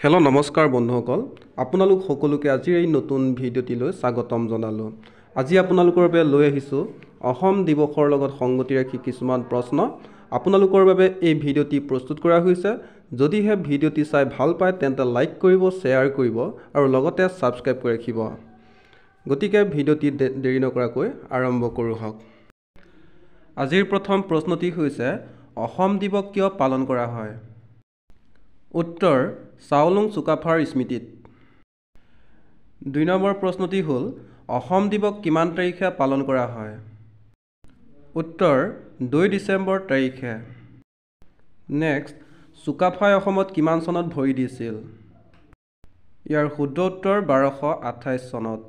Hello' নমস্কাৰ বন্ধুসকল, আপোনালোক সকলোকে আজিৰ এই নতুন ভিডিঅ'টিলৈ স্বাগতম জনালোঁ। আজি আপোনালোকৰ বাবে লৈ আহিছোঁ অসম দিৱসৰ লগত সংগতি ৰাখি কিছুমান প্ৰশ্ন। আপোনালোকৰ বাবে এই ভিডিঅ'টি প্ৰস্তুত কৰা হৈছে। যদিহে ভিডিঅ'টি চাই ভাল পায় তেন্তে লাইক কৰিব, শ্বেয়াৰ কৰিব আৰু লগতে ছাবস্ক্ৰাইব কৰি ৰাখিব। গতিকে ভিডিঅ'টি দেৰি নকৰাকৈ আৰম্ভ কৰোঁ হওক। আজিৰ প্ৰথম প্ৰশ্নটি হৈছে, অসম দিৱস কিয় পালন কৰা হয়? উত্তৰ, চাওলুং চুকাফাৰ স্মৃতিত। 2 নম্বৰ প্ৰশ্নটি হ'ল, অসম দিৱস কিমান তাৰিখে পালন কৰা হয়? উত্তৰ, 2 ডিচেম্বৰ তাৰিখে। নেক্সট, চুকাফাই অসমত কিমান চনত ভৰি দিছিল? ইয়াৰ শুদ্ধ উত্তৰ 1228 চনত।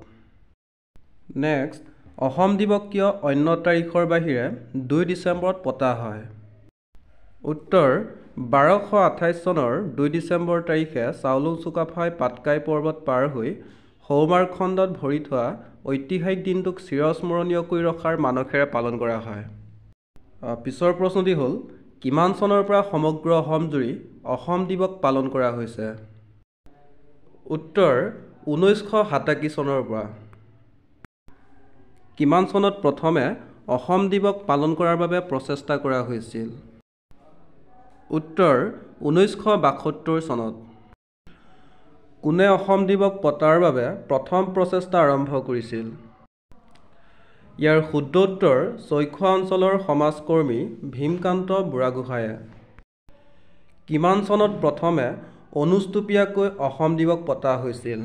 নেক্সট, অসম দিৱস কিয় অন্য তাৰিখৰ বাহিৰে 2 ডিচেম্বৰত পতা হয়? উত্তৰ, 1228 চনৰ 2 ডিচেম্বৰ তাৰিখে চাওলুং চুকাফাই পাটকাই পৰ্বত পাৰ হৈ সৌমাৰ খণ্ডত ভৰি থোৱা ঐতিহাসিক দিনটোক চিৰস্মৰণীয় কৰি ৰখাৰ মানসেৰে পালন কৰা হয়। পিছৰ প্ৰশ্নটি হ'ল, কিমান চনৰ পৰা সমগ্ৰ অসমজুৰি অসম দিৱস পালন কৰা হৈছে? উত্তৰ, 1987 চনৰ পৰা। কিমান চনত প্ৰথমে অসম দিৱস পালন কৰাৰ বাবে প্ৰচেষ্টা কৰা হৈছিল? উত্তৰ, 1972 চনত। কোনে অসম দিৱস পতাৰ বাবে প্ৰথম প্ৰচেষ্টা আৰম্ভ কৰিছিল? ইয়াৰ শুদ্ধ উত্তৰ চৈখোৱা অঞ্চলৰ সমাজকৰ্মী ভীমকান্ত বুঢ়াগোহাঁয়ে। কিমান চনত প্ৰথমে অনুষ্টুপীয়াকৈ অসম দিৱস পতা হৈছিল?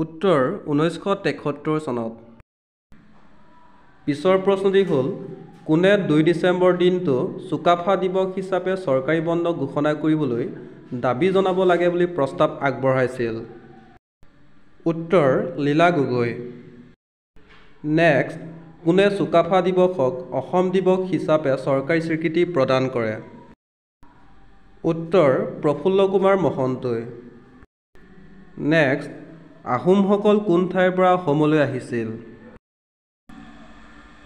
উত্তৰ, 1973 চনত। পিছৰ প্ৰশ্নটি হ'ল, কোনে 2 ডিচেম্বৰ দিনটো চুকাফা দিৱস হিচাপে চৰকাৰী বন্ধ ঘোষণা কৰিবলৈ দাবী জনাব লাগে বুলি প্ৰস্তাৱ আগবঢ়াইছিল? উত্তৰ, লীলা গগৈ। নেক্সট, কোনে চুকাফা দিৱসক অসম দিৱস হিচাপে চৰকাৰী স্বীকৃতি প্ৰদান কৰে? উত্তৰ, প্ৰফুল্ল কুমাৰ মহন্তই। নেক্সট, আহোমসকল কোন ঠাইৰ পৰা অসমলৈ আহিছিল?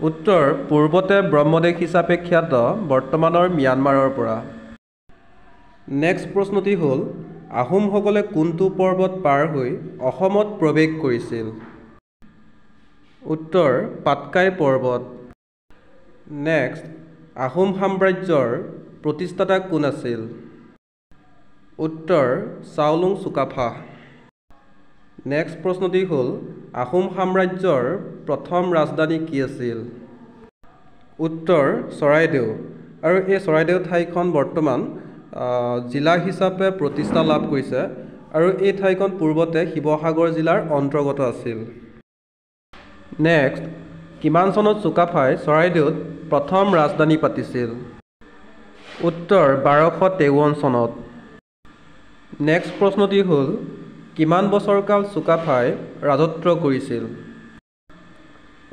উত্তৰ, পূৰ্বতে ব্ৰহ্মদেশ হিচাপে খ্যাত বৰ্তমানৰ ম্যানমাৰৰ পৰা। নেক্সট প্ৰশ্নটি হ'ল, আহোমসকলে কোনটো পৰ্বত পাৰ হৈ অসমত প্ৰৱেশ কৰিছিল? উত্তৰ, পাটকাই পৰ্বত। নেক্সট, আহোম সাম্ৰাজ্যৰ প্ৰতিষ্ঠাতা কোন আছিল? উত্তৰ, চাওলুং চুকাফা। নেক্সট প্ৰশ্নটি হ'ল, আহোম সাম্ৰাজ্যৰ প্ৰথম ৰাজধানী কি আছিল? উত্তৰ, চৰাইদেউ। আৰু এই চৰাইদেউ ঠাইখন বৰ্তমান জিলা হিচাপে প্ৰতিষ্ঠা লাভ কৰিছে আৰু এই ঠাইখন পূৰ্বতে শিৱসাগৰ জিলাৰ অন্তৰ্গত আছিল। নেক্সট, কিমান চনত চুকাফাই চৰাইদেউত প্ৰথম ৰাজধানী পাতিছিল? উত্তৰ, 1253 চনত। নেক্সট প্ৰশ্নটি হ'ল, কিমান বছৰ কাল চুকাফাই ৰাজত্ব কৰিছিল?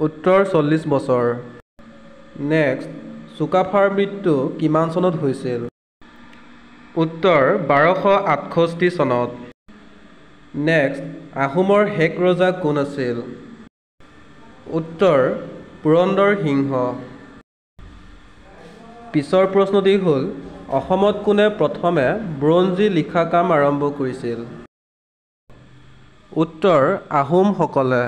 উত্তৰ, 40 বছৰ। নেক্সট, চুকাফাৰ মৃত্যু কিমান চনত হৈছিল? উত্তৰ, 1268 চনত। নেক্সট, আহোমৰ শেষ ৰজা কোন আছিল? উত্তৰ, পুৰন্দৰ সিংহ। পিছৰ প্ৰশ্নটি হ'ল, অসমত কোনে প্ৰথমে বুৰঞ্জী লিখা কাম আৰম্ভ কৰিছিল? উত্তৰ, আহোমসকলে।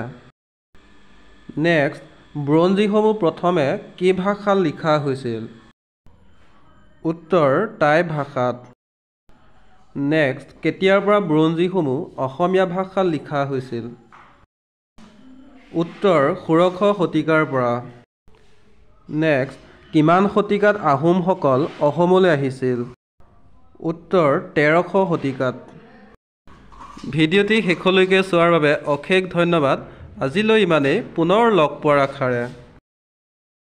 নেক্সট, বুৰঞ্জীসমূহ প্ৰথমে কি ভাষাত লিখা হৈছিল? উত্তৰ, টাই ভাষাত। নেক্সট, কেতিয়াৰ পৰা বুৰঞ্জীসমূহ অসমীয়া ভাষাত লিখা হৈছিল? উত্তৰ, ষোড়শ শতিকাৰ পৰা। নেক্সট, কিমান শতিকাত আহোমসকল অসমলৈ আহিছিল? উত্তৰ, 1300 শতিকাত। ভিডিঅ'টি শেষলৈকে চোৱাৰ বাবে অশেষ ধন্যবাদ। আজিলৈ ইমানেই, পুনৰ লগ পোৱাৰ আশাৰে।